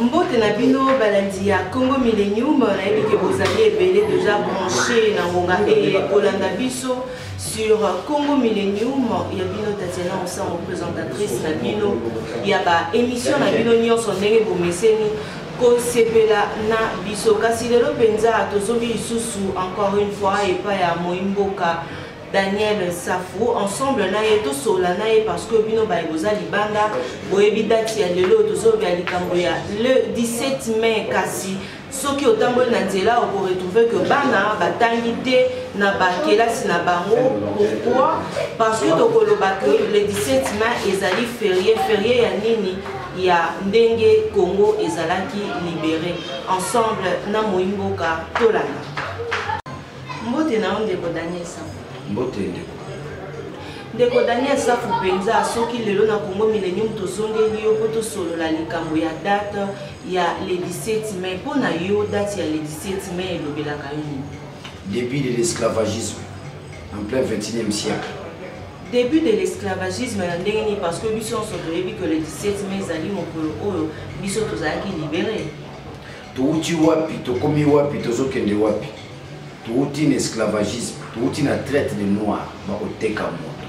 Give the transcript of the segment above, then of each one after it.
Mbote na bino balandi ya Congo Millennium, nayebi ke bozali ebele deja branché na ngonga eye kolanda biso sur Congo Millennium ya bino Tatiana Osango, présentatrice na bino ya ba émission na bino nyonso ndenge bomeseni kosepela na biso. Kasi lelo mpenza tozongi lisusu encore une fois epai ya moimboka Daniel Safu, ensemble na ye tosolola na ye parce que bino baye boza libanda boyebi date ya lelo tozolobela likambo ya le 17 mai. Kasi soki otamboli na nzela okoretrouve que bana batangi te na bakelasi na bango. Pourquoi? Parce que tokoloba que le 17 mai ezali férié. Férié ya nini? Ya ndenge Congo ezalaki libéré. Ensemble na moimboka tolanda. Mbote na yo ndeko Daniel Safu. Mbote ndeko. Ndeko Daniel Safu, mpenza soki lelo na Congo Millennium tozongeli yo mpo tosolola likambo ya date ya le 17 mai, mpo na yo date ya le 17 mai elobelaka yo nini? Début de l'esclavagisme en plein 21e siècle. Début de l'esclavagisme na ndenge nini? Parce que biso nyonso toyebi que le 17 mai ezali mokolo oyo biso tozalaki libéré. Touti wapi, tokomi wapi, tozokende wapi? Touti na esclavagisme, touti na traite de noir, bakoteka moto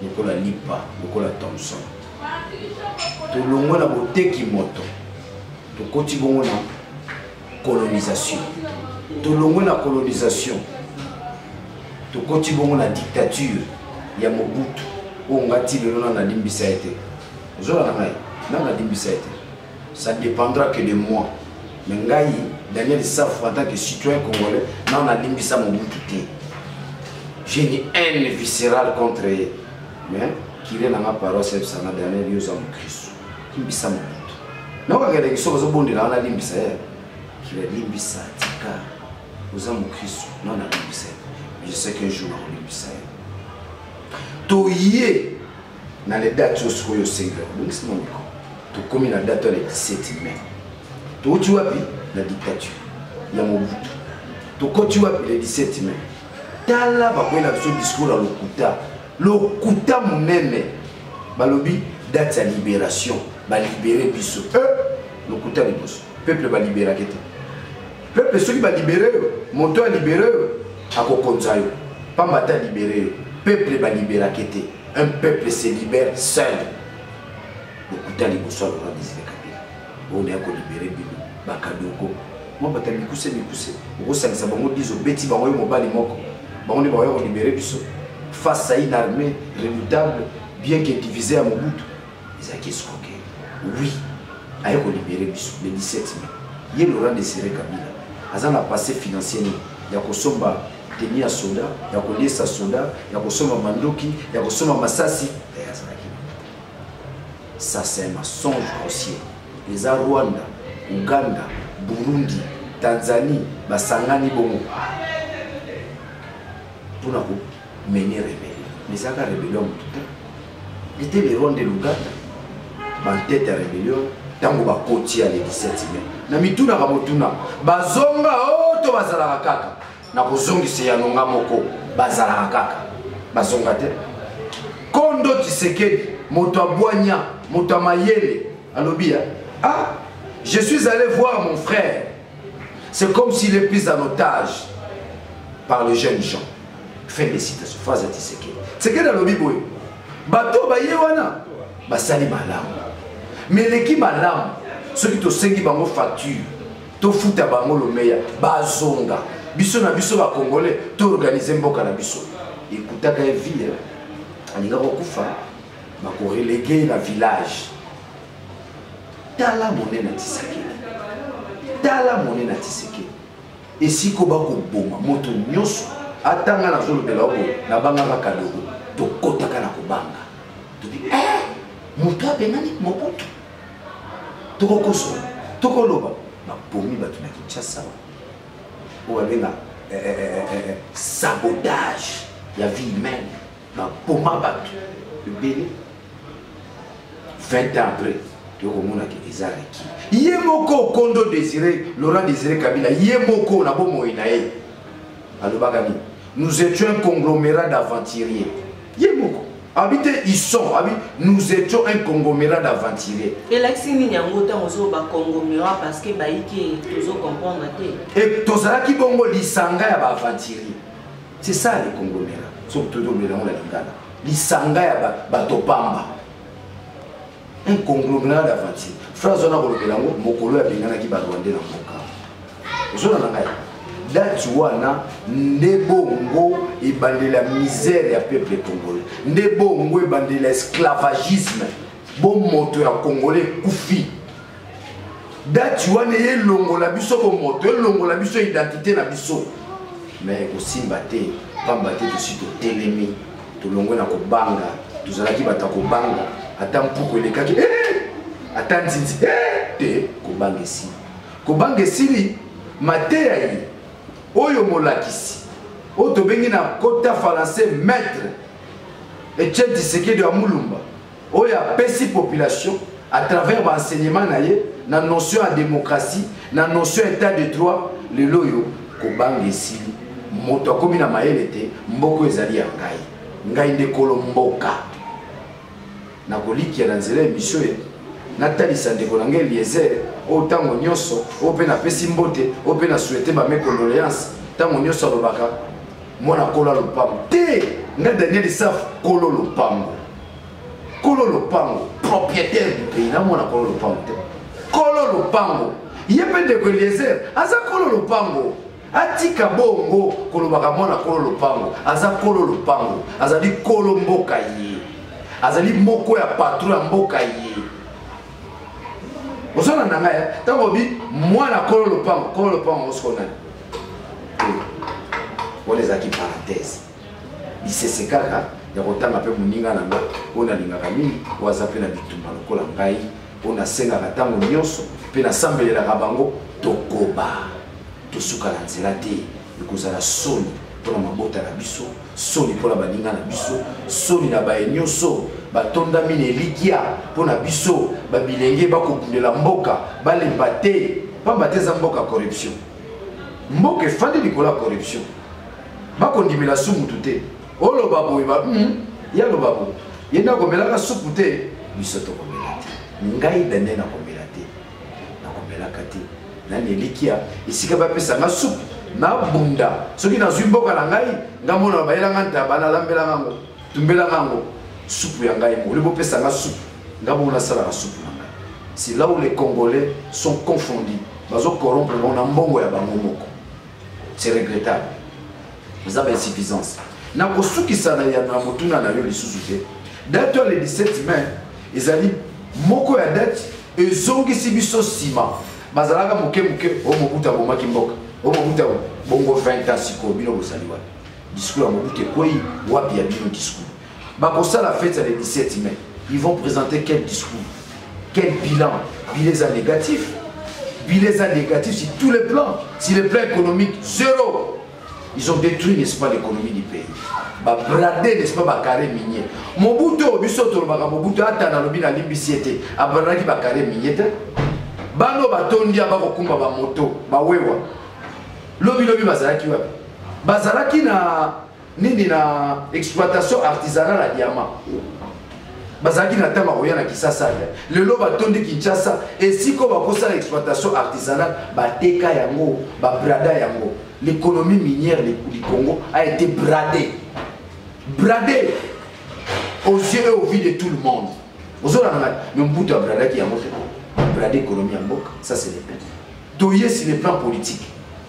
lokola lipa, lokola Thomson. Tolongwe na boteki moto, tokoti bongo na colonisation. Tolongwe na colonisation, tokoti bongo na dictature ya Mobutu, oyo nga ti lelo na nalimbisa ye te. Ozola na ngai, na nalimbisa ye te. Ça dépendra que de moi. Mais ngai, Daniel Safu, en tant que citoyen congolais, na nalimbisa Mobutu te. J'ai une haine viscérale contre ye. Mais kire na nga paroisse ebisanga Daniel, yo oza mokristo, limbisa Mobutu. Nakokakende kiso bazobondela wana, limbisa ye. Kire, limbisa, tika, oza mokristo, na nalimbisa ye. Mais je sais qu'un jour nakolimbisa ye. Toye na le date oyo sikoyo osengela kobongisa na micro. Tokomi na date ya le 17 mai. Touti wapi? Na dictature ya Mobutu. Tokoti wapi le 17 mai? Tala, bakoyela biso discours ya lokuta, lokuta monene. Balobi date ya libération, balibere biso. Lokuta liboso, peuple baliberaki te. Peuple soki balibere yo, moto alibere yo, akokonza yo pamba te alibere yo. Peuple baliberaki te. Un peuple se libère seul. Lokuta liboso ya Laurent Désiré Kabila, oyo naye kolibere bino bakadoko mwa bato ya mikuse mikuse, okosangisa bango 10, obeti bango yo mobali moko, bango nde bakoya kolibere biso face à une armée redoutable, bien que divisée, ya Mobutu. Ezalaki escroquer. Oui, aye kolibere biso le 17 mai. Ye Laurent Désiré Kabila aza na passé financier nini ya kosomba teni ya soda, ya koliesa soda, ya kosomba mandoki, ya kosomba masasi? Azalaki. Ça, c'est un mensonge grossier. Eza Rwanda, Uganda, Burundi, Tanzanie basangani bongo mpona komene rébellion. Mais ezalaka rébellion ya motu te, ete le Rwanda et l'Uganda bantete ya rébellion. Ntango bakoti ya le 17 mai, na mitunaka motuna: bazonga o to bazalaka kaka? Na kozongisa eyano nga moko, bazalaka kaka, bazonga te. Kondo Tshisekedi, moto abwanya, moto ya mayele, alobi ya: "Ah, je suis allé voir mon frère, c'est comme s'il est pris en otage par les jeunes gens." Fin de citation, phrase ya Tshisekedi. Tshisekedi alobi boye: bato baye wana basali malamu, mais eleki malamu soki tosengi bango facture, tofuta bango lomeya, bazonga. Biso na biso bacongolais toorganize mboka na biso. Ekutaka ye vie, alingaka kokufa, bakorelege na village. Tala monene ya Tshisekedi, tala monene ya Tshisekedi, esika bakoboma moto nyonso. Atanga nazolobela oyo, nabangaka kadogo, tokɔtaka na kobanga, tobi eh, moto abengani Mobutu, tokokosola, tokoloba babomi bato na Kinshasa, oyo babenga eh, eh, eh, sabotage ya vie humaine. Baboma bato ebele. 20 ans après, tokomonaki eza reki ye moko Kondo Désiré, Laurent Désiré Kabila, ye moko na bomoi na ye alobaka nini? "Nous étions un conglomérat d'aventuriers." Ye moko. Abi te ils sont, abi nous étions un conglomérat d'aventuriers. Elakisi nini yango ntango ozo ba conglomérat parce que bayike tozo comprendre te. Et tozalaki bongo lisanga ya ba aventuriers. C'est ça le conglomérat. Soki tozobela yango na lingala. Lisanga ya bato pamba. Un conglomérat d'aventuriers. Phrase wana kolobela yango mokolo ya benganaki ba Rwandais na mboka. Ozona na ngai. Date wana nde bongo ebandela misère ya peuple congolais. Nde bongo ebandela esclavagisme. Bomoto ya congolais ekufi. Date wana elongola biso bomoto, elongola biso identité na biso. Mais ekosimba te, pamba te tosi totelemi, tolongwe na kobanga, tozalaki bato ya kobanga, ata mpuku elekaki, eh! Ata nzinzi, eh! Te, kobanga esili. Kobanga esili, mateya ye oyo molakisi oyo tobengi na kota français maître Etienne Tshisekedi wa Mulumba oyo apesi population à travers ba enseignement na ye na notion ya démocratie, na notion ya état de droit. Lelo oyo kobanga esili, moto akomi na mayele te, mboka ezali ya ngai, ngai nde kolo mboka. Nakolikia na nzela ya émission ye natalisa ndeko na ngai Eliezer oyo ntango nyonso oyo mpe napesi mbote, oyo mpe na souhaite ba mes condoléances ntango nyonso alobaka mwana kolo lopango te. Nga Daniel Safu kolo lopango, kolo lopango, propriétaire du pays, na mwana kolo lopango te, kolo lopango. Ye mpe ndeko Eliezer aza kolo lopango, atika bongo kolobaka mwana kolo lopango. Aza kolo lopango, azali kolo mboka ye, azali moko ya patron ya mboka ye. Ozona na ngai ntango obi mwana kolo lopango, kolo lopango osiko nani? Wana ezalaki parenthèse, lisese kaka ya kotanga mpe moninga na nga oyo nalingaka mingi, oyo aza mpe na bitumba lokola ngai, oyo nasengaka ntango nyonso mpe nasambelelaka bango tokoba, tosuka na nzela te. Ekozala soni mpona mabota na biso, soni mpona baninga na biso, soni na baye nyonso batondami na elikya mpona biso babilenge bakobundela mboka, balemba te, pamba te eza mboka corruption. Mboka efandi likolo ya corruption, bakondimela su mutu te. Oloba boye ba, ye aloba boye, ye nde akomelaka supu te, biso tokomela te. Ngai Daniel nakomela te, nakomelaka te. Nani elikia esika bapesa nga supu nabunda. Soki nazwi mboka na ngai, nga mona bayelanga ntaba, nalambelanga yango, tumbelanga yango supu ya ngai moko. Bopesa nga supu, nga bongo nasalaka supu na ngai. C'est là où les Congolais sont confondus, bazo corrompre bango na mbongo ya bango moko. C'est regrettable, eza ba insuffisance. Nakosukisa na yano ya motuna na yo lisusu te. Date ya le 17 mai ezali moko ya date ezongisi biso nsima. Bazalaka moke moke, oyo Mobutu abomaki mboka, oyo Mobutu bongo 20 ans sikoyo bino bozali wapi? Discours ya Mobutu ekwei wapi ya bino discours? Bakosala fête ya le 17 mai, ils vont présenter quel discours, quel bilan? Bilan eza négatif, bilan eza négatif sur tous les plans. Sur le plan économique, zéro. Ils ont détruit, n'est-ce pas, l'économie du pays. Ba bradé, n'est-ce pas, ba carré minier. Mobutu, biso tolobaka Mobutu, ata na lobi na limbisi ete, abradaki ba carré minier te. Bano batondi aba kokumba ba moto, ba wewa. Lobi lobi bazalaki wapi? Bazalaki na nini, na exploitation artisanale ya diamant. Bazalaki na ntango akoya na Kinshasa te. Lelo batondi Kinshasa, esika oyo bakosala exploitation artisanale, bateka yango, babrada yango. L'économie minière du Congo a été bradée. Bradée aux yeux et au vu de tout le monde. Ozolanda ngai, mais Mobutu abradaki yango te. Bradé économie ya mboka, ça c'est le plan. Toye sur le plan politique,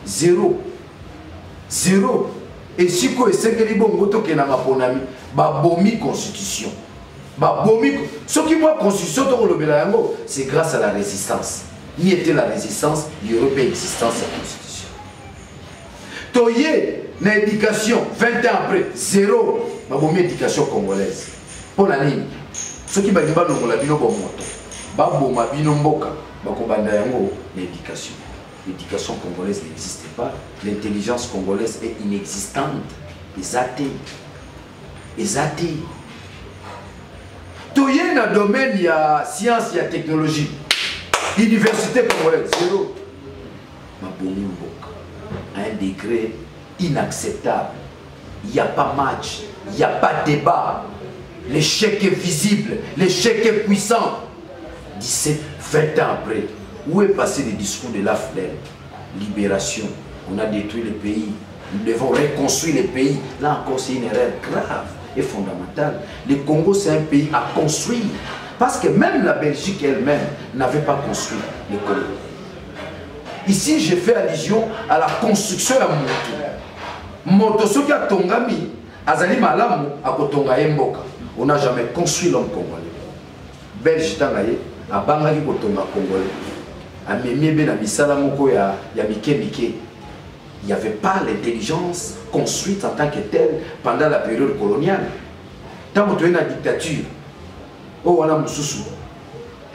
zéro. Zéro. Et siko esengeli bongo tokenda maponami, babomi constitution. Babomi, soki mwa constitution tokolobela yango, c'est grâce à la résistance. Ni était la résistance, il y aurait pas existence de la constitution. Toye na éducation, 20 ans après, zéro. Babomi éducation congolaise. Pour la ligne, soki balingi balongola bino bomoto, baboma bino mboka, bakobanda yango na éducation. L'éducation congolaise n'existe pas, l'intelligence congolaise est inexistante. Eza te. Eza te. Toye na domaine ya science ya technologie, université congolaise zéro. Babomi mboka à un degré inacceptable. Il n'y a pas match, il n'y a pas débat. L'échec est visible, l'échec est puissant. 17, 20 ans après, où est passé le discours de l'AFDL? Libération, on a détruit le pays, nous devons reconstruire le pays. Là encore, c'est une erreur grave et fondamentale. Le Congo, c'est un pays à construire. Parce que même la Belgique elle-même n'avait pas construit le Congo. Ici, je fais allusion à la construction ya moto. Moto soki atongami, azali malamu akotonga ye mboka. On n'a jamais construit l'homme congolais. Belge tanga ye abangaki kotonga congolais. Amemi ebe na misala moko ya mike mike. Il n'y avait pas l'intelligence construite en tant que telle pendant la période coloniale. Tant que tu es dans la dictature, oh wana mususu.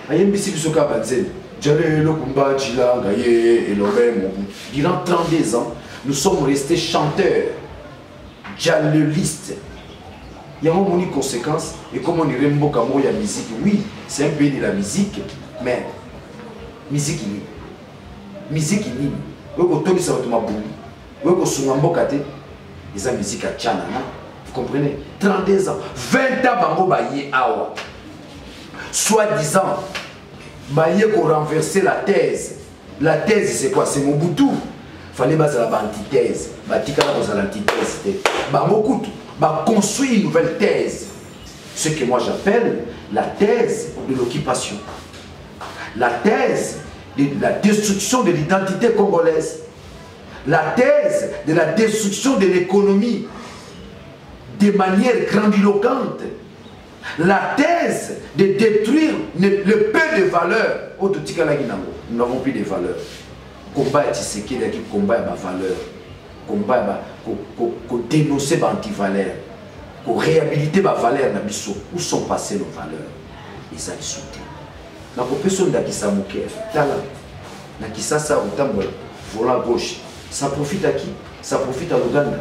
Ayembisi biso ka banzeli. Djalelo kumba chilanga ye elobe mobu. Durant 32 ans, nous sommes restés chanteurs, djalelistes. Il y a une conséquence, et comme on dirait mboka moko ya musique, oui, c'est un pays de la musique, mais musique nini? Musique nini? Oyo kotondisa bato mabulu, oyo kosunga mboka te, eza musique ya tchanana. Vous comprenez? 32 ans, 20 ans bango baye awa. Soi-disant, baye ko renverser la thèse. La thèse c'est quoi? C'est Mobutu. Fallait bazala ba antithèse. Batikala kozala antithèse te. Bango kutu ba construire une nouvelle thèse. Ce que moi j'appelle la thèse de l'occupation. La thèse de la destruction de l'identité congolaise. La thèse de la destruction de l'économie de manière grandiloquente. La thèse de détruire le peu de valeurs. Nous n'avons plus de valeurs. Combat ya Tshisekedi qui combat ma valeur. Combat ba ko, ko, ko dénoncer ba anti-valeur. Ko réhabiliter ba valeur na biso. Où sont passées nos valeurs? Ils ont sauté. Na ko peso ndakisa moke. Tala. Na kisasa otambola volant gauche. Ça profite à qui? Ça profite à l'Ouganda.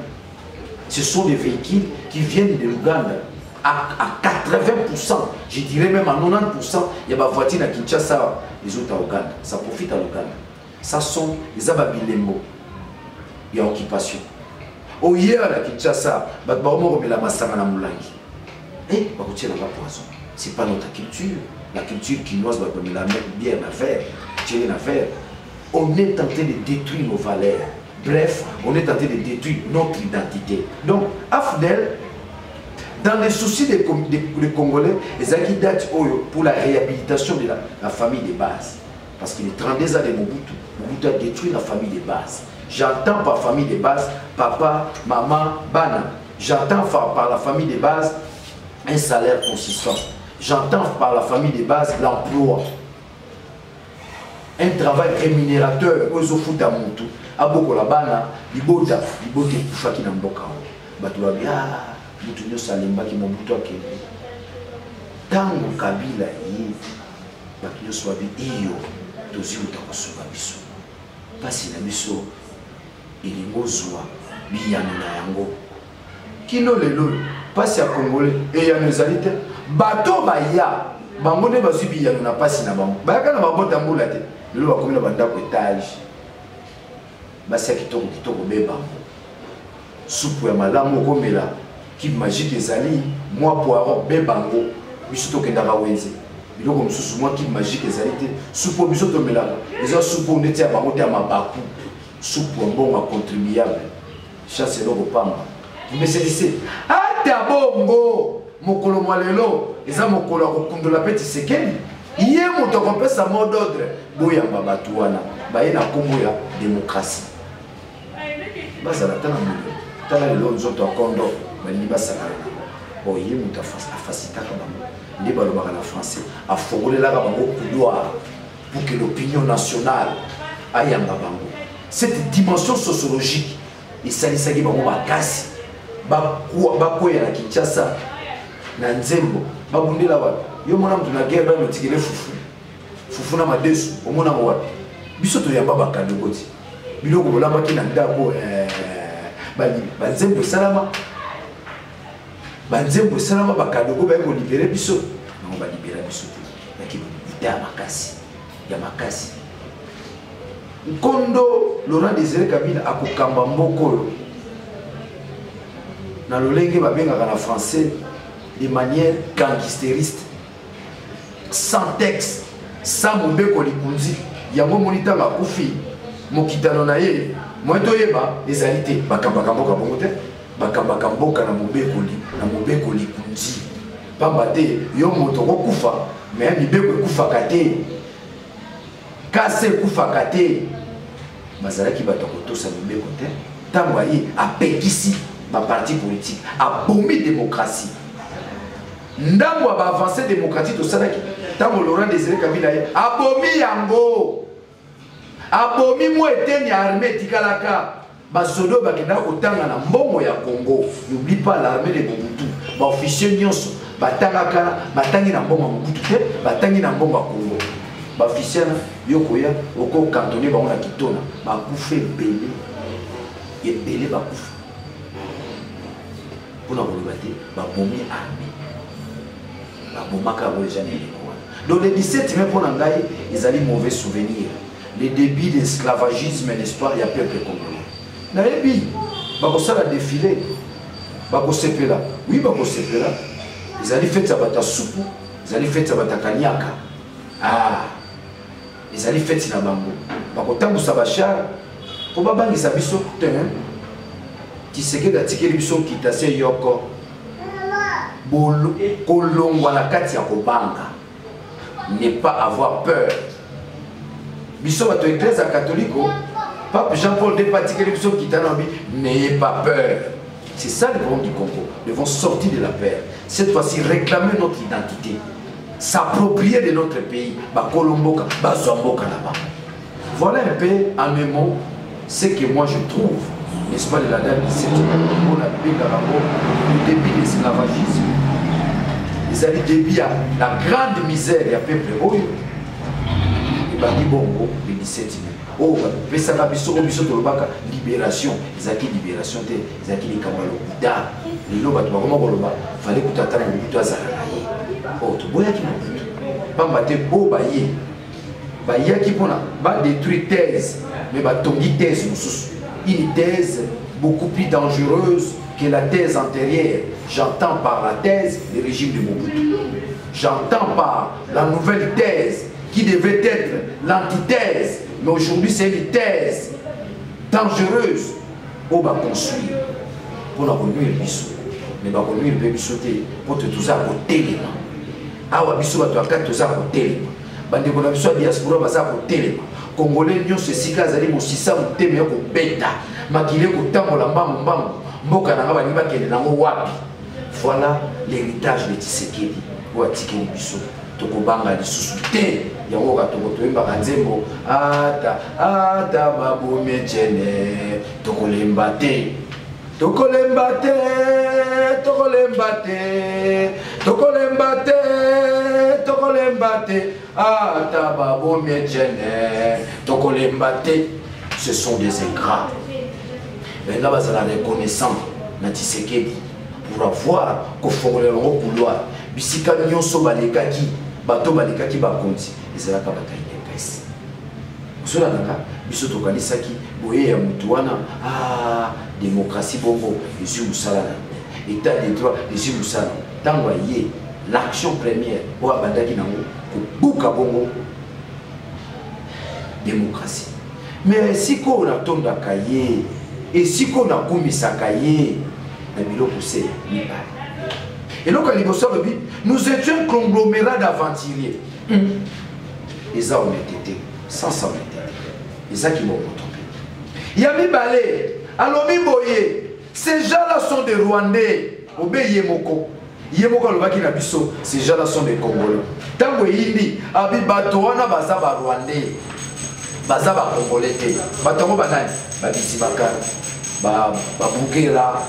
Ce sont des véhicules qui viennent de l'Ouganda. À 80%, je dirais même à 90%, il y a ma voiture à Kinshasa, les autres à Ouganda. Ça profite à l'Ouganda. Ça sont les ababilembo. Il y a occupation. Au hier à Kinshasa, bato ba omo komela masanga na molangi. Eh, ba kotia na ba poison. C'est pas notre culture. La culture quinoise, ba komela bière na verre, tirer na verre. On est en train de détruire nos valeurs. Bref, on est en train de détruire notre identité. Donc, AFDL, dans les soucis des Congolais, les acquis datent pour la réhabilitation de la famille de base. Parce qu'il est 32 ans de Mobutu. Mobutu a détruit la famille de base. J'entends par famille de base, papa, maman, bana. J'entends par la famille de base un salaire consistant. J'entends par la famille de base l'emploi. Un travail rémunérateur. Ozofuta mutu. Aboko la bana, libota, libota ekufaki na mboka oyo. Bato babi, ah, mutu nyonso alembaki Mobutu akende. Tango Kabila ye, bato nyonso babi, iyo, tozwi moto akosunga biso. Pasi na biso elingi ozwa biyano na yango. Kino lelo, pasi ya Congolais eyano ezali te. Bato baya, bango nde bazwi biyano na pasi na bango. Bayaka na mabota mbula te. Lelo bakomi na bandako etage. Basi ya kitoko kitoko be bango. Supu ya malamu okomela, cube magique ezali, mwa poireau be bango. Biso tokendaka wenze. Biloko mosusu mwa cube magique ezali te. Supu biso tomelaka, eza supu ndeti ya bango te ya mabaku. Supu ya mbongo ya contribuable. Chasse eloko pamba. Meselise, ata bongo mokolo mwa lelo eza mokolo ya kokundola pe Tshisekedi. Ye moto akopesa mot d'ordre, boyamba bato wana baye na kombo ya démocratie. Bazala ta na molimo. Tala lelo nzoto ya kondo balingi basakana na bango. Bon, ye moto afacilitaka bango. Nde balobaka na français, afongolelaka bango couloir pour que l'opinion nationale ayamba bango. Cette dimension sociologique esalisaki bango makasi. Bakweya na Kinshasa na nzembo babundela wapi? Yo mona moto na guerre bano tikele fufu. Fufu na madesu, omona ngo wapi? Biso toyamba bakando koti. Biloko bolambaki na ndako, ba nzembo esalama. Ba nzembo esalama, bakadoko baye kolibere biso. Bango balibera biso te. Yaki lokuta ya makasi, ya makasi. Nkondo Laurent Désiré Kabila akokamba mboka oyo na lolenge babengaka na français de manière gangsteriste, sans texte, sans mobeko likunzi. Yango moni ntango akufi, mokitano na ye moye toyeba ezali te. Bakambaka mboka bongo te, bakambaka mboka na mobeko na mobeko likunzi, pamba te yo moto okokufa, me mibeko ekufaka te, kasi ekufaka te. Bazalaki bato ya kotosa mibeko te. Ntango aye apekisi baparti politique, abomi démocratie, ndambo ya baavance démocratique tosalaki ntango Laurent Désiré Kabila ye abomi yango, abomi mwa eteni ya armée etikalaka, basoda oyo bakendaka kotanga na mbongo ya Congo. N'oublie pas l'armée de Mobutu, baofficier nyonso batangaka, batangi na mbongo ya Mobutu te, batangi na mbongo ya Congo. Baofficier na yo koya okokantone bango na Kitona, bakufa ebele ebele, bakufa mpona koloba te babomi armée, babomaka yango deja na eleko wana. Donc le 17 mai mpo na ngai ezali mauvais souvenir, le début de l'esclavagisme, n'est-ce pas, ya peuple congolais. Nayebi bakosala défilé, bakosepela, oui, bakosepela. Ezali fete ya bato ya supu, ezali fete ya bato ya kaniaka. Ah, ezali fete na bango, bakotambusa bachar mpo babangisa biso te. Tshisekedi atikeli biso nkita se yoko kolongwa na kati ya kobanga, ne pas avoir peur. Biso bato église ya katoliko, pape Jean Paul II atikeli biso nkita na bi n'ayez pas peur. C'est ça le problème du Congo. Nous devons sortir de la peur, cette fois-ci réclamer notre identité, s'approprier de notre pays. Bakolo mboka bazwa mboka na bango. Voilà un peu en un mot ce que moi je trouve, n'est-ce pas, de la date 17. On a le début de l'esclavagisme, ezali début ya la grande misère ya peuple oyo ebandi bongo le 17 mai. Oyo bapesaka biso, oyo biso tolobaka libération, ezalaki libération te, ezalaki likambo ya lokuta. Lelo bato bakoma koloba fale kuta ata Mobutu azala na ye. Oyo toboyaki Mobutu pamba te oyo baye bayaki mpona badétruire thèse, mais batongi thèse mosusu, une thèse beaucoup plus dangereuse que la thèse antérieure. J'entends par la thèse le régime de Mobutu, j'entends par la nouvelle thèse qui devait être l'antithèse, mais aujourd'hui c'est une thèse dangereuse oyo baconstruire mpona konuire biso. Mais bakonuire mpe biso te, mpo te toza kotelema awa. Biso bato ya kati toza kotelema, bandeko na biso ya diaspora baza kotelema, congolais nyonso esika azali, mosisa motema ya kobeta, makili ekotambola mbangu mbangu. Mboka na nga balingi bakende nango wapi? Voilà l'héritage de Tshisekedi oyo atikeli biso. Tokobanga lisusu te. Yango katoko toyembaka nzembo ata ata babomi Etienne, tokolemba te, tokolemba te, tokolemba te, tokolemba te, tokolemba te, ata babomi Etienne, tokolemba te. Ce sont des ingrats. Benga bazala reconnaissant na Tshisekedi pour avoir kofongolela bango couloir. Bisika nyonso balekaki, bato balekaki, bakonzi ezalaka bato ya UDPS. Ozolandaka biso, tokanisaki boye ya motu wana. Ah, démocratie bongo ezwi mosala na yango, état de droit ezwi mosala. Ntango aye, l'action première oyo abandaki nango, kobuka bongo démocratie. Mais esika oyo natondaka ye, esika oyo nakumisaka ye na biloko se mibale. Eloko ya liboso, alobi: "Nous étions un conglomérat d'aventuriers." Eza honnêteté, sans honnêteté ezaki bomoto. Mpe ya mibale, alobi boye: "Ces gens-là sont des Rwandais." Obe ye moko, ye moko alobaki na biso: "Ces gens-là sont des Congolais." Ntango eyindi, abi bato wana baza Barwandais, baza Bacongolais te. Bato yango banani? Babisibaka, Babugera,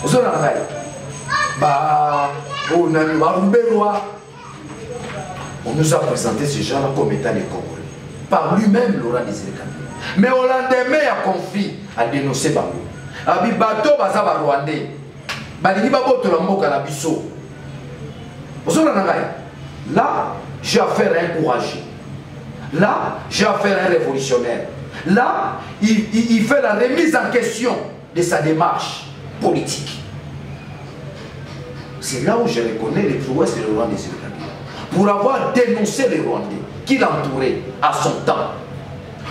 ozolanda ngai, oyo nani, Baruberwa. On nous a présenté ces gens-là comme étant des Congolais par lui-même, Laurent Désiré Kabila. Mais au lendemain ya conflit, adénoncé bango, abi bato baza Barwandais, balingi babotola mboka na biso. Ozolanda ngai? Là, j'ai affaire à un courageux, là j'ai affaire à un révolutionnaire. Là, il fait la remise en question de sa démarche politique. C'est là où je reconnais les prouesses de Laurent Désiré Kabila. Pour avoir dénoncé les Rwandais qui l'entouraient à son temps.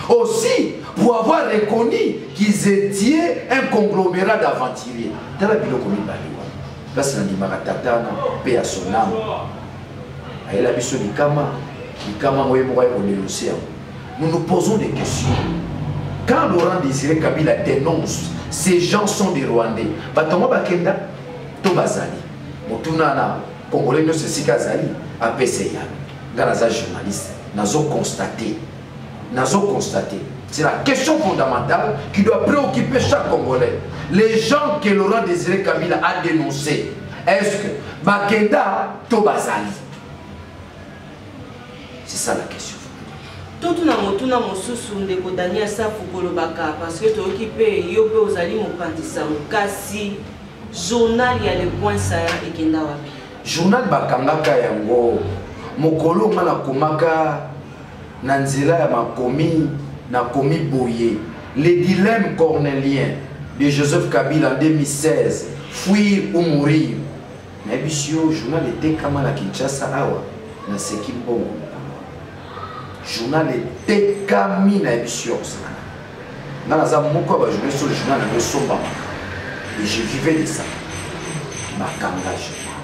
Aussi, pour avoir reconnu qu'ils étaient un conglomérat d'aventuriers. Tala biloko mibale wana. Place nandimaka tata wana mpe ya son âme. Ayela biso likama, likama yango ye moko aye kodénoncer yango. Nous nous posons des questions. Quand Laurent Désiré Kabila dénonce, ces gens sont des Rwandais. Bato yango bakenda to bazali. Motuna na Congolais nyonso esika azali apesa eyano. Nga naza journaliste, nazo constater. Nazo constater. C'est la question fondamentale qui doit préoccuper chaque Congolais. Les gens que Laurent Désiré Kabila a dénoncés, est-ce que bakenda to bazali? C'est ça la question. Totuna motuna mosusu, ndeko Daniel Safu, kolobaka parce que toyoki mpe yo mpe ozali mopanzi sango, kasi journal ya Le Point Saillant ekenda wapi? Journal bakangaka yango mokolo nga nakomaka na nzela ya makomi. Nakomi boye: "Les dilemmes cornéliens de Joseph Kabila en 2016, fuir ou mourir." Nayebisi yo, journal etekama na Kinshasa awa, naseki mbongo. Journal etekami, nayebisi yo, kosangana nga naza moko ya bajournaliste oyo journal yango esombamaka et je vivais de ça. Bakanga journal,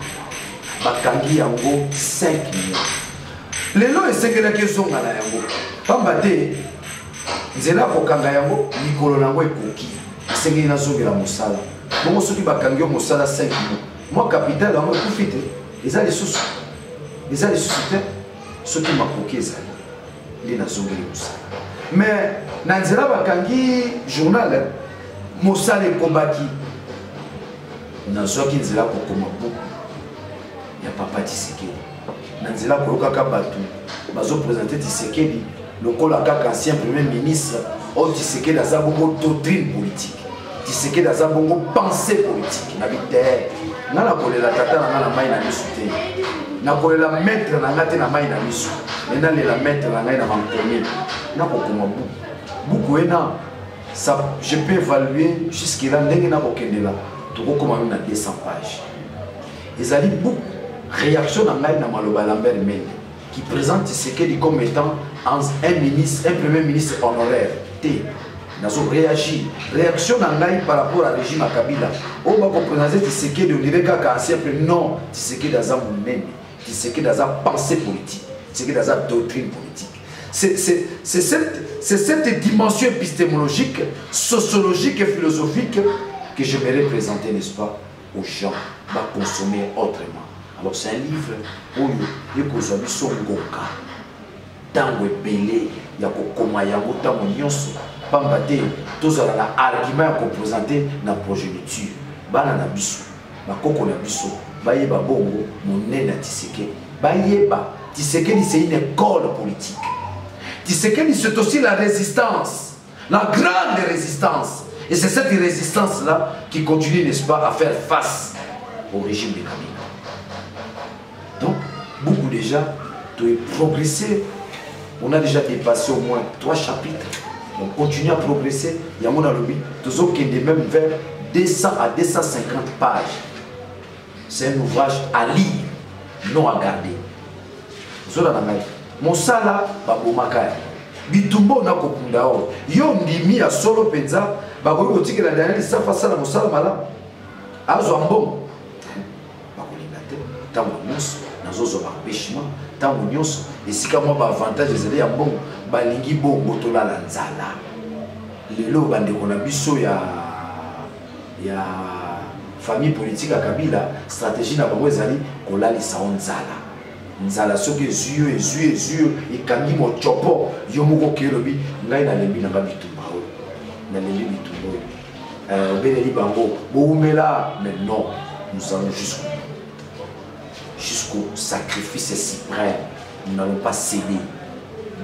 bakangi yango 5 mois. Lelo esengelaki ezonga na yango, pamba te nzela ya kokanga yango, mikolo na yango ekoki, esengeli nazongela mosala. Bongo soki bakangi yo mosala 5 mois, mwa capital yango ekufi te, eza lisusu te. Soki makoki ezali nde nazongeli mosala, mais na nzela bakangi journal, mosala ekobaki. Nazwaki nzela kokoma buku ya papa Tshisekedi. Na nzela koyokaka bato bazoprésenter Tshisekedi lokola kaka ancien premier ministre oyo. Tshisekedi aza bongo doctrine politique, Tshisekedi aza bongo pensée politique. Nabi te, nga nakolela tata na nga na mai na miso te, nakolela maître na nga te na mai na miso, me nalela maître na ngai na mankomi. Nakokoma buku, buku ena, ça je peux évaluer jusque là ndenge nakokendela, tokokoma même na 200 pages. Ezali buku réaction na ngai na maloba Lambert Mende qui présente Tshisekedi comme étant un ministre, un premier ministre honoraire te. Nazo réagir, réaction na ngai par rapport à régime ya Kabila oyo bakoprésente Tshisekedi, on dirait kaka ancien premier. Non, Tshisekedi aza monene, Tshisekedi aza pensée politique, Tshisekedi aza doctrine politique. C'est cette dimension épistémologique, sociologique et philosophique que j'aimerais présenter, n'est-ce pas, aux gens, va consommer autrement. Alors c'est un livre oyo ekozwa biso ngonga, ntango ebele ya kokoma yango, ntango nyonso, pamba te tozala na argument ya koprésenter na progéniture, bana na biso, bakoko na biso, bayeba bongo monene ya Tshisekedi, bayeba Tshisekedi c'est une école politique. Tshisekedi, c'est aussi la résistance, la grande résistance, et c'est cette résistance là qui continue, n'est-ce pas, à faire face au régime de Kabila. Donc beaucoup déjà progressé, on a déjà dépassé au moins trois chapitres, on continue à progresser. Yango nalobi tozokende même vers 200 à 250 pages. C'est un ouvrage à lire, non à garder. Zola na ngai mosala babomaka yango, bitumba oyo nakokunda oyo yo ndimi ya solo mpenza, bakoki kotikela Daniel Safu asala mosala malamu, azwa mbongo, bakolinga te. Ntango nyonso nazozwa baempêchement, ntango nyonso esika mwa baavantage ezali ya mbongo, balingi bongo tolala nzala. Lelo bandeko na biso ya famille politique ya Kabila, stratégie na bango ezali kolalisa o nzala. Nzala soki ezwi yo, ezwi, ezwi yo, ekangi mocopo, yo moko okei, elobi: "Ngai nalembi nanga bitumba oyo, nalembi bitumba oyo." Obeleli bango bowumela, mais non, nous allons jusqu'au jusqu'au sacrifice suprême, nous n'allons pas céder.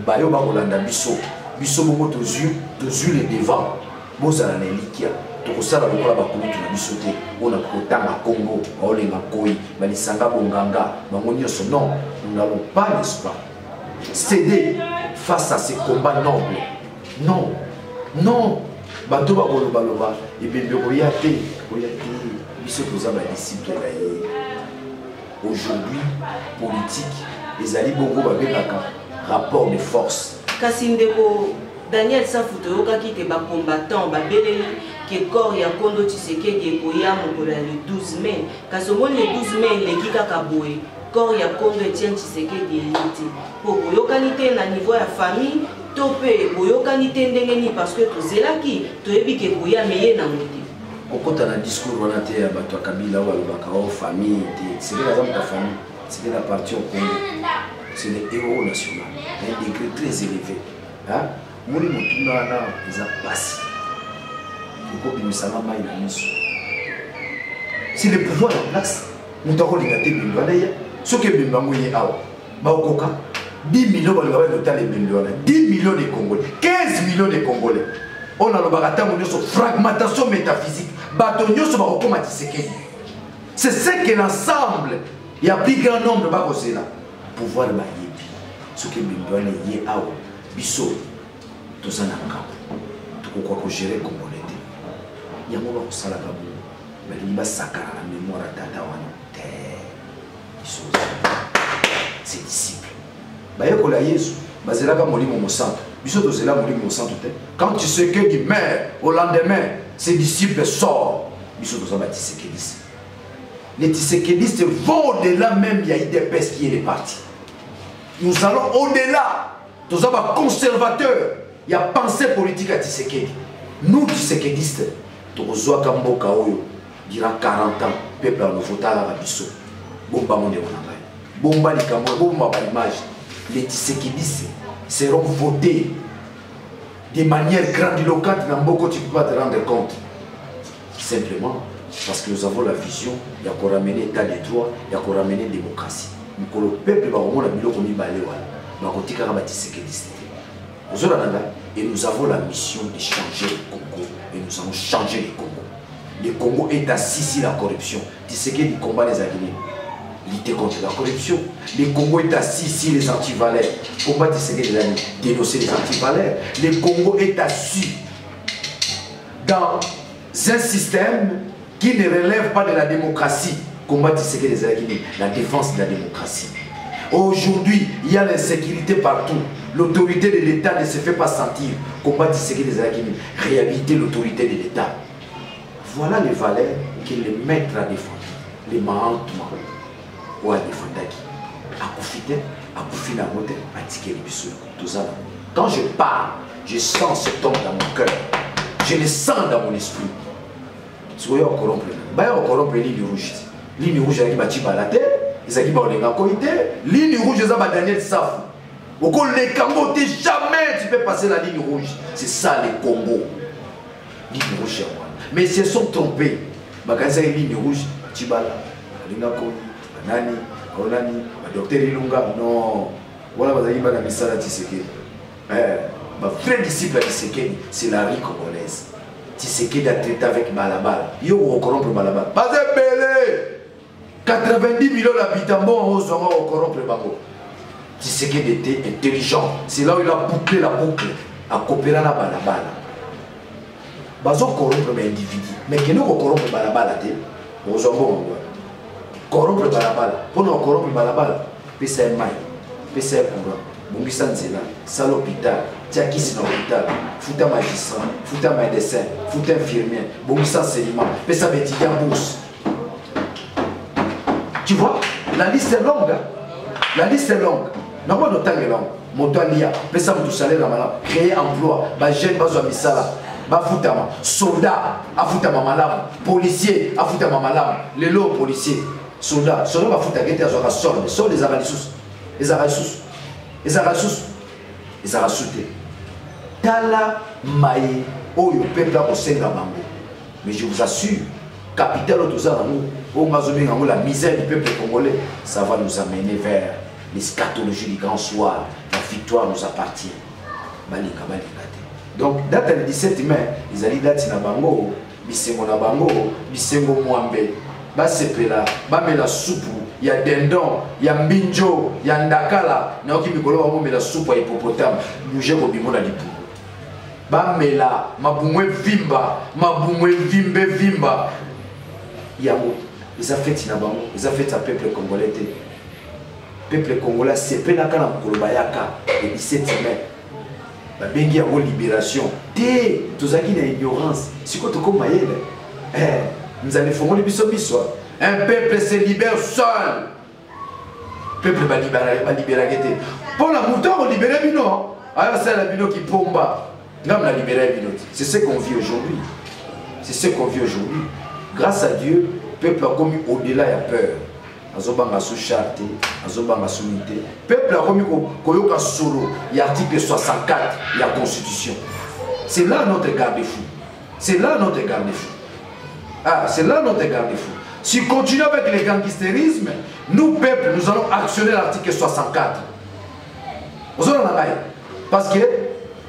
Bayo bakolanda biso, biso bongo tozwi le devant. Bozala na elikia, tokosala lokola bakulutu na biso te mpona kotanga Kongo, baolenga koi balisanga bonganga bango nyonso. Non, nous n'allons pas, n'est-ce pas, céder face à ces combats nobles. Non, non, bato bakolobaloba, ebembe koya te, koya te. Biso toza badisciple na ye. Aujourd'hui, politique ezali bongo, babengaka rapport de force. Kasi ndeko Daniel Safu, toyokaki te bacombattant babeleli ke corps ya Kondo Tshisekedi ekoya mokolo ya le 12 mai. Kasi omoni, le 12 mai eleki kaka boye, corps ya Kondo Etienne Tshisekedi eyi te. Mpo boyokani te na niveau ya famille to mpe boyokani te ndenge nini? Parce que tozelaki, toyebi ke koya me ye nango te. Kokɔta na discours wana te ya bato ya Kabila oyo balobaka o famille te. Tshisekedi aza moto ya famille. Tshisekedi appartient au Congo, c'est le héros national à un degré très élevé. Moni, motuna wana eza pasi, ekobimisanga mai na miso. C'est le pouvoir en place. Moto akolinga te ebembe wana ya soki ebembe yango ye awa, bakokoka 10 millions balinga bayenda otala ebembe wana. 10 millions de Congolais, 15 millions de Congolais oyo nalobaka ntango nyonso, fragmentation métaphysique, bato nyonso bakokóma Tshisekedi. C'est ce que l'ensemble ya plus grand nombre bakozela pouvoir. Bayebi soki ebembe wana ye awa, biso toza na ngambo, tokokoka kogérer Congolais te. Yango bakosalaka bongo, balingi basakana na mémoire ya tata wana te. Biso ses disciples bayekola Yesu, bazelaka Molimo Mosantu. Biso tozela Molimo Mosantu te. Quand Tshisekedi meurt, au lendemain ses disciples sort. Biso toza batshisekediste. Les tshisekedistes vont au-delà même ya UDPS qui est le parti. Nous allons au-delà. Toza baconservateur ya pensée politique ya Tshisekedi. Nous, tshisekedistes, tokozwaka mboka oyo durant 40 ans. Peuple anovotaka biso. Bombango, ndeko na ngai, bomba likambo, bomba baimage. Les tshisekedistes seront votés de manière grandiloquente na mboka, tu peux pas te rendre compte, simplement parce que nous avons la vision ya koramener état de droit, ya koramener démocratie. Mokolo peuple bakomona biloko mibale wana, bakotikaka batshisekediste te. Ozolanda ngai? Et nous avons la mission de changer le Congo et nous allons changer le Congo. Le Congo est assis sur la corruption. Tshisekedi, combat les nini? Lutter contre la corruption. Le Congo est assis sur les antivaleurs. Combat Tshisekedi, dénoncer les antivaleurs. Le Congo est assis dans un système qui ne relève pas de la démocratie. Combat Tshisekedi ezalaki la défense de la démocratie. Aujourd'hui, il y a l'insécurité partout. L'autorité de l'État ne se fait pas sentir. Combat Tshisekedi ezalaki réhabiliter l'autorité de l'État. Voilà les valeurs que le maître a défendues. Le Mahatma oyo adefendaki, akufi te, akufi nango te, atikeli biso toza nango. Quand je parle, je sens cet homme dans mon cœur, je le sens dans mon esprit. Sikoyo ocorrompre, baya ocorrompre ligne rouge te. Ligne rouge ezalaki batibala te, ezalaki baolenga koi te. Ligne rouge eza badaniel Safu. Okoleka ngo te, jamais tu peux passer la ligne rouge. C'est ça le Congo, ligne rouge ya wana. Mais ils se sont trompés, bakanisaki ligne rouge batibala, balinga koi, banani, baonani, badocteur Ilunga. Non, wana bazalaki bana misala Tshisekedi. Bavrai disciple ya Tshisekedi, c'est la rue congolaise. Tshisekedi a traité avec balabala. Yo ocorrompre balabala, baza ebele, 90 millions d'habitants. Bon, ozwanga ocorrompre bango? Tshisekedi était intelligent. C'est là où il a bouclé la boucle, akopera na balabala. Bazocorrompre baindividu, mais kende kocorrompre balabala te, ozwa mbongo wana. Corrompre balabala, mpona kocorrompre balabala, pesa ye mai, pesa ye courant, bongisa nzela, sala hôpital, tia kisi na hôpital, futa magistrat, futa médecin, futa infirmier, bongisa enseignement, pesa baétudiant bourse. Tu vois, la liste est longue, hein? La liste est longue. Nango notangela yango. Moto alia, pesa moto salaire ya malamu, créer emploi, bajeune bazwa misala, bafutama, soldat afutama malamu, policier afutama malamu. Lelo policier, soldat, soldat bafutaka ete azwaka solde. Solde ezalaka lisusu, ezalaka lisusu, ezalaka lisusu, ezalaka su te. Tala maye oyo peuple akosenga bango. Mais je vous assure, capital oyo toza nango, oyo nga azobenga yango la misère du peuple congolais, ça va nous amener vers l'eschatologie du grand soir. La victoire nous appartient, balinga balinga te. Donc date ya le 17 mai ezali date na bango, bisengo na bango, bisengo mwambe. Basepela, bamela supu ya dindon, ya mbinjo, ya ndakala. Nayoki mikolo bamomela supu ya hippopotame, bouge kobimo na libumu. Bamela mabumu evimba, mabumu evimba evimba yango. Eza feti na bango, eza feti ya peuple congolais te. Peuple congolais asepelaka na mokolo bayaka le 17 mai. Babengi yango libération te, tozalaki na ignorance. Sikoyo tokomi mayele. Eh, nzala efongoli biso miso. Un peuple se libère seul. Peuple baliberaki te. Mpo na moto akolibere bino, ayosalela bino kipomba. Ngam na libere bino te. C'est ce qu'on vit aujourd'hui. C'est ce qu'on vit aujourd'hui. Grâce à Dieu, peuple akomi au-delà ya peur. Azobanga sous charte, azobanga sous unité. Peuple akomi koyoka solo ya article 64 ya constitution. C'est là notre garde-fou. C'est là notre garde-fou. Ah, c'est là notre garde-fou. Si continue avec le gangsterisme, nous, peuple, nous allons actionner l'article 64. Parce que,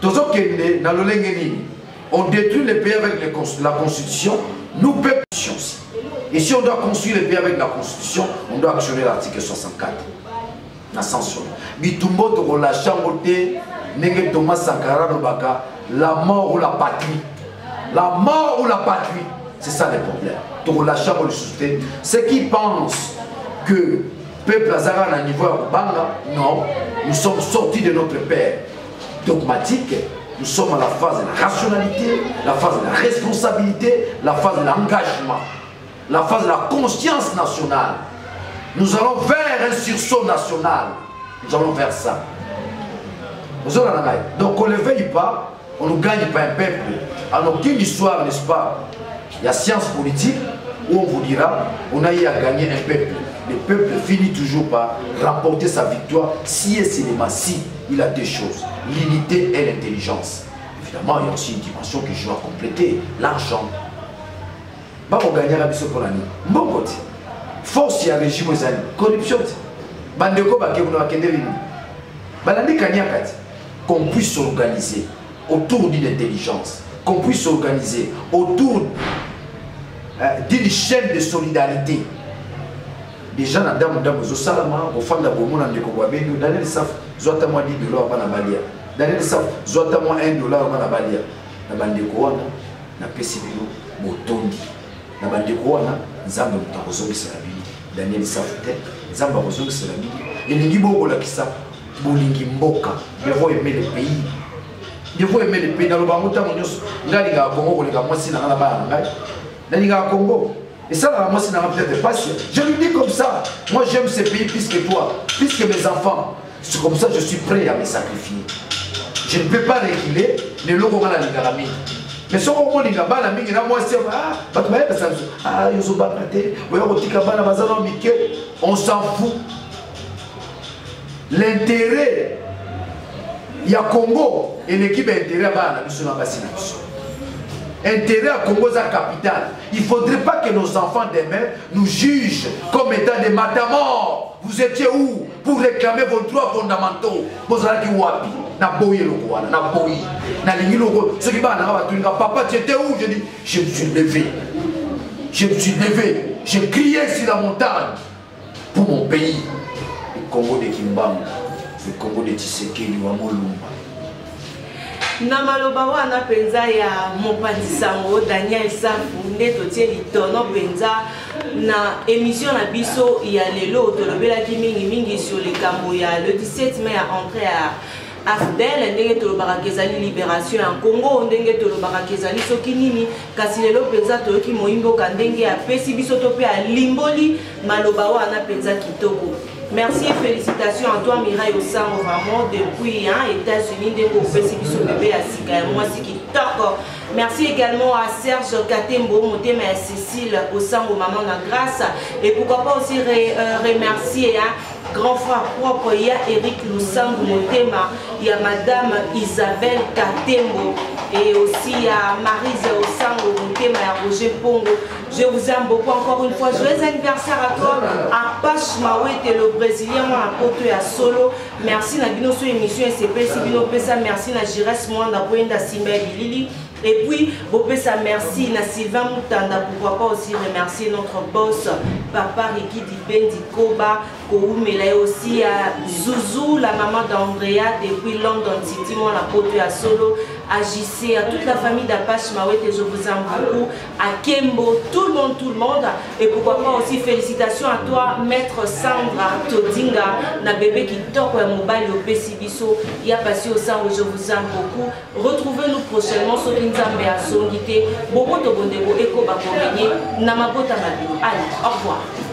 tozokende na lolenge nini, on détruit le pays avec la constitution, nous, peuple, aussi. Et si on doit construire le pays avec la constitution, on doit actionner l'article 64. Na sens wana. Bitumbo tokolâcher yango te, ndenge Thomas Sankara alobaka, la mort ou la patrie. La mort ou la patrie, c'est ça le problème. Tokolâcher yango lisusu te. Ceux qui pensent que peuple azalaka na niveau ya kobanga, non, nous sommes sortis de notre père dogmatique. Nous sommes à la phase de la rationalité, la phase de la responsabilité, la phase de l'engagement, la phase de la conscience nationale. Nous allons vers un sursaut national. Nous allons vers ça. Nous allons la Donc qu'on ne le veuille pas, on ne gagne pas un peuple. En aucune histoire, n'est-ce pas, il y a science politique où on vous dira, on a eu à gagner un peuple. Le peuple finit toujours par remporter sa victoire si et seulement si il a deux choses, l'unité et l'intelligence. Évidemment, il y a aussi une dimension que je dois compléter, l'argent. Bako gagner la biso pour l'année. Mbongo ti. Force ya régime ezali, corruption ti. Bandeko ba ke kuna bakende lini. Balandi kanyaka ti. Qu'on puisse s'organiser autour d'une intelligence, qu'on puisse s'organiser autour d'une chaîne de solidarité. Déjà, na damu damu zo salama, ofanda bomona ndeko kwa bengi, Daniel Saf, zwata mwa dix dollars bana balia. Daniel Saf, zwata mwa un dollar bana balia. Na bandeko wana, na pesi bino botondi. Na bandeko wana, Nzambe moto akozongisela bino. Daniel Saf te, Nzambe akozongisela bino. Elingi bokolakisa bolingi mboka. Devons aimer le pays. Devons aimer le pays. Naloba yango ntango nyonso, ngai nalingaka Congo koleka mwasi na ngai na bana na ngai. Nalingaka Congo. Et ça, là, moi, c'est dans la peut-être pas sûr. Je lui dis comme ça, moi j'aime ce pays plus que toi, plus que mes enfants. C'est comme ça que je suis prêt à me sacrifier. Je ne peux pas reculer, ne le regarde la mingi. Mais si on dit que la mingi, moi, c'est, ah, bah, tu m'as dit, ça, ah, yo, zo, ba, te, oya, kotika, ba, na, baza, na, mike, on s'en fout. L'intérêt, il y a Congo, et l'équipe intérêt, bah, na, biso, na, basi, na, biso. Intérêt à Congo, c'est la capitale. Il ne faudrait pas que nos enfants demain nous jugent comme étant des matamors. Vous étiez où pour réclamer vos droits fondamentaux? Vous allez dire wapi? Na boye loko wana, na boye. Na lingi loko. Ceux qui vont en avoir, tu dis, papa, tu étais où? Je dis, je me suis levé. Je me suis levé. J'ai crié sur la montagne pour mon pays. Le Congo de Kimbangu, le Congo de Tshisekedi, wa Molumba. Na maloba wana mpenza ya mopanzi sango Daniel Safu nde totie litono mpenza na émission na biso ya lelo. Tolobelaki mingimingi sur likambo ya le 17 mai ya entrée ya AFDL, ndenge tolobaka ke ezali libération ya Congo, ndenge tolobaka ke ezali soki nini, kasi lelo mpenza toyoki moyimboka ndenge apesi biso to mpe alimboli maloba wana mpenza kitoko. Merci et félicitations à toi Mireille Osango, vraiment depuis, hein, États-Unis, ndenge opesi biso bébé ya sika ya mwasi kitoko. Merci également à Serge Katembo, motema ya Cécile Osango, maman na grâce. Et pourquoi pas aussi remercier, hein, grand frère propre, il y a Eric Lusango Motema, il y a Madame Isabelle Katembo et aussi il y a Marise Osango Motema, il y a Roger Pongo. Je vous aime beaucoup encore une fois. Joyeux anniversaire à toi, à Pache Mawete, le Brésilien, moi, à Poto et à Solo. Merci na bino sur émission SCP, si bino pesa, merci na Jires Mwanda, Poenda Simba Bilili. Et puis, Bopesa, merci na Sylvain Moutanda, pourquoi pas aussi remercier notre boss, Papa Ricky Dibendi Koba, Koumela, et aussi à Zouzou, la maman d'Andrea, depuis London City, moi, la Poto et à Solo. à JC, à toute la famille d'Apache Mawete, je vous aime beaucoup, à Kembo, tout le monde, tout le monde. Et pourquoi pas aussi félicitations à toi, Maître Sandra Todinga, na bébé qui toko ya mobali opesi biso, ya pasi osango, je vous aime beaucoup. Retrouvez-nous prochainement soki Nzambe azongi te. Boboto bondeko eko bakomenye na mabota mabino. Allez, au revoir.